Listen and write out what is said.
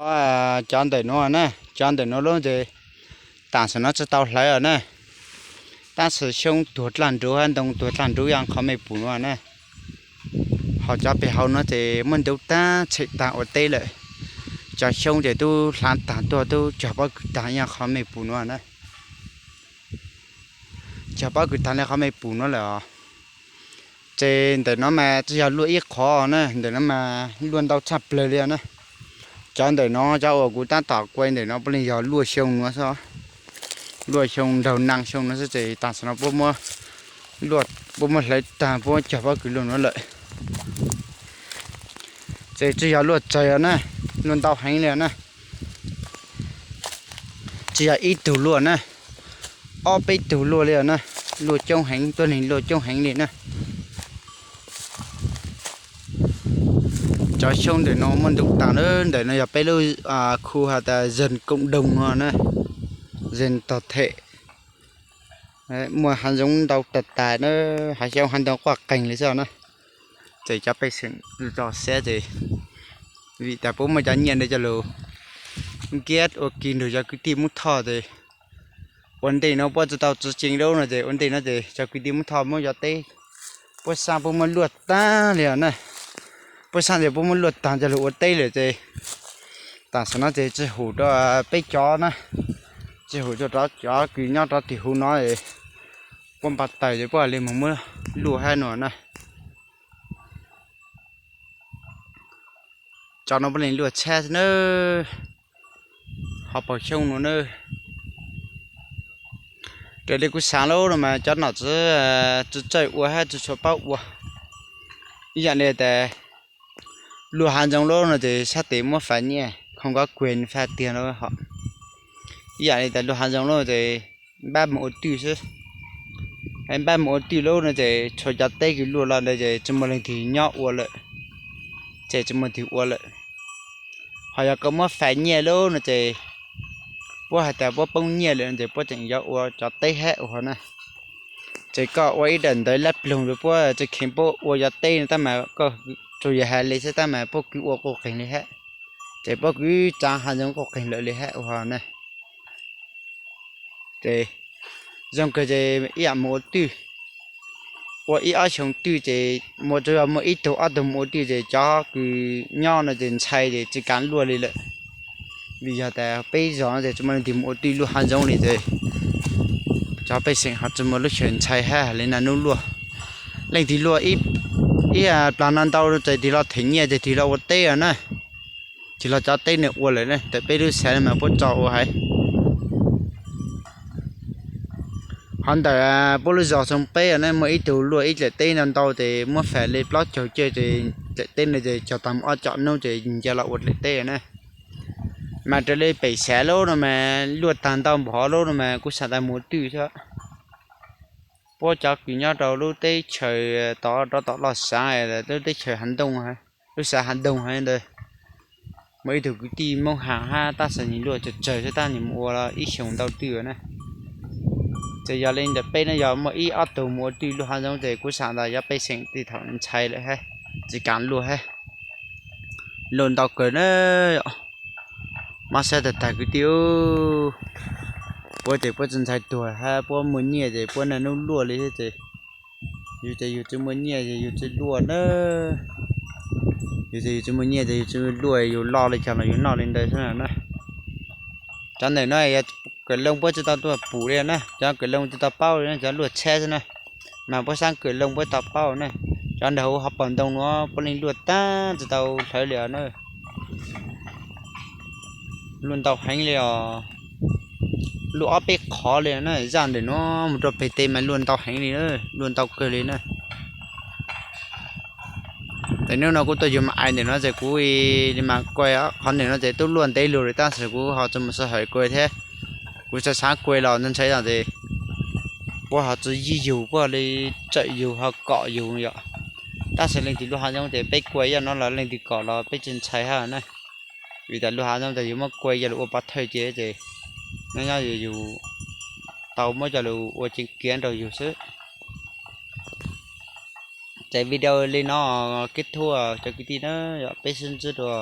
Cov, cov ntawm nuav na, cov ntawm nuav lub ces tam sim no tsi tau hlawv os na. Tab sis xyoob tuag dlaj nruv hab ntoo tuag dlaj nruv yog qhov mej pum nuav na. Ho cov peg hauv nuav ces muab ntub tag tshem tag ua teb lawm. Cov xyoob ces tub hlaav tag tuaj tub cog pob kws tag yog qhov mej pum nuav na. Cog pob kws tag li qhov mej pum nuav lawm os. Ces ntawm no mas tsi yog luaj ib qhov na, ntawm no mas luaj ntau tshaj plawg li os na. Cov ntawm no cov uas kuv tab tom kuaj ntawm no puav leej yog luaj xyoo nuav xwb, luaj xyoo nraug naag xyoo nuav xwb ces tam sim no puab muab hlawv tag puab cog pob kws luaj nuav lawm. Ces tsi yog luaj tsawg os na, luaj ntau heev li os na. Tsi yog ib tug luaj na, ob peb tug luaj li os na, luaj coob heev, tuab neeg luaj coob heev li na. Cov xyoob ntawm no muaj ntub tag na, ntawm no yog peb lub khu has tas zag koom doog no na, zag tog them. Muaj hav zoov ntau tag tag na, hav xyoob hav ntoo quaj qeeg li xwb na. Ces cov pej xeem tso xab ces vim tas puab muaj cov nyiaj ntawd coj lug nkiab ua ke nrug cov kwv tij Moob Thoj ces ua ntej no puab tsi tau tsi tsees lub no ces ua ntej no ces cov kwv tij Moob Thoj muab cov teb puab saab puab muab luaj tag li os na. Puab saab ces puab muab luaj tag coj lug ua teb lawm ces tam sim no ces tsi hum rau peb cov na, tsi hum rau cov kws nyob rov tim huv no, puab npaj tawm ces puab li moog muab luaj hab no na. Cov no puab leej luaj tshab xwb na, ho paug xyoob no na. Raws li kuv xaav lub no mas cov nom tswv tsi txawj ua hab tsi tshua paub ua. Ib yam li tas luaj hav zoov lub no ces sab tes muab fais nyiaj khoo kov kueg fais tiag lawm hos. Ib yam li tas luaj hav zoov lub ces npab moog ua twj xwb. Npab moog ua twj lub no ces txhua cov teb kws luaj los ntawd ces tsi muaj leej twg nyob ua lawm, ces tsi muaj twg ua lawm. Ho yog koj muab fais nyiaj lub no ces puab has tas puab poob nyiaj lawm no ces puab tseem yuav ua cov teb hab ua hov na. Ces koj ua ib daim ntawv lab ploog rau puab tsi kheev puab ua cov teb no tab mas koj tsuas yog has li xwb tab mas puab kwv ua quj qeeg li hab. Ces puab kwv tsav hav zoov quj qeeg lawm li hab ua hov na. Ces zoo kawg ces ib yam moog ua twj, ua ib ob xyoo twj ces muaj, tsuas yog muaj ib tug ob tug moog ua twj ces cov kws nyob no ces ntshai ces tsi kaav luaj li lawm. Vim yog tas peb zos no ces tsi muaj leej twg moog ua twj luaj hav zoov li ces cov pej xeem ho tsi muaj lub sij hawm ntshai hab li naj nub luaj. Leej twg luaj ib plag no ntau ces tig los them nyiaj ces tig los ua teb os na. Tig los cov teb nws ua lawm na, ntawm peb lub xav mas puab tso ua haiv. Ho ntawm puab lub zos Xoo Peb na muaj ib tug luaj ib dlaim teb ntau ntau ces muab fais li plaub caug caug ces dlaim teb no ces cog tag mus ob com nub ces nca los ua dlaim teb na. Mas raws li pem xav lub no mas luaj tag ntau npaum hov lub no mas kuv xav tas moog ua twj xwb. Puab cov kws nyob rau lub teb chaws tod rov tom Loj Xaav, lub teb chaws Hav Ntooj, lub xav Hav Ntooj hov ntawd, muaj ib tug kwv tij Moob Haas hab tab sis nwg luaj tsawg tsawg xwb tab nwg mus ua ib xyoos ntau twj na. Ces yog li ntawm peb no yog muaj ib ob tug mus ua twj luaj hav zoov ces kuv xav tas cov pej xeem tej thaum ntshai lawm hab, tsis kam luaj hab. Luaj ntau kawg na. Mob siab tag tag kwv tij, puab ces puab tsis ntshai tuag hab puab muaj nyiaj ces puab naj nub luaj li xwb ces yus ces yus tsis muaj nyiaj ces yus tsis luaj na. Yus ces yus tsis muaj nyiaj ces yus tsis luaj, yus loj li cas los yus noj li ntawd xwb na. Cov ntawm no yog kawm loo puab tsis tau tuaj pum li na, cov kawm loo tsis tau paub li na, cov luaj tsheb xwb na. Mas puab xaab kawm loo puab tau paub na. Cov nraag huv hauv paus ntoo nuav puab leej luaj tag tsis tau hlawv li os na. Luaj ntau heev li os. Luaj ob peb qhov li na, zaj ntawm nuav mus rau peg teb mas luaj ntau heev li, luaj ntau kawg li na. Ces hnub no kuv tuaj yug mas ais ntawm no ces kuv li mas kuaj qhov ntawm no ces tub luaj ntev lug li tab sis kuv ho tsis mus sij hawm kuaj thiab. Kuv xav xav kuaj los ntshai ntshai no ces puab ho tsis yig yug, puab li tsawm yug ho kom yug yom. Tab sis leej twg luaj hav zoov ces peb kuaj ib yam no los leej twg kom los peb tsis ntshai hab na. Vim tas luaj hav zoov tas yus muab kuaj coj lug ua pov thawj ces, ces nyob nyob yus tau muab coj lug ua ceev kiav rau yus xwb. Ces video li no kết thúc cov kwv tij na, yog peb sib ntsib dua.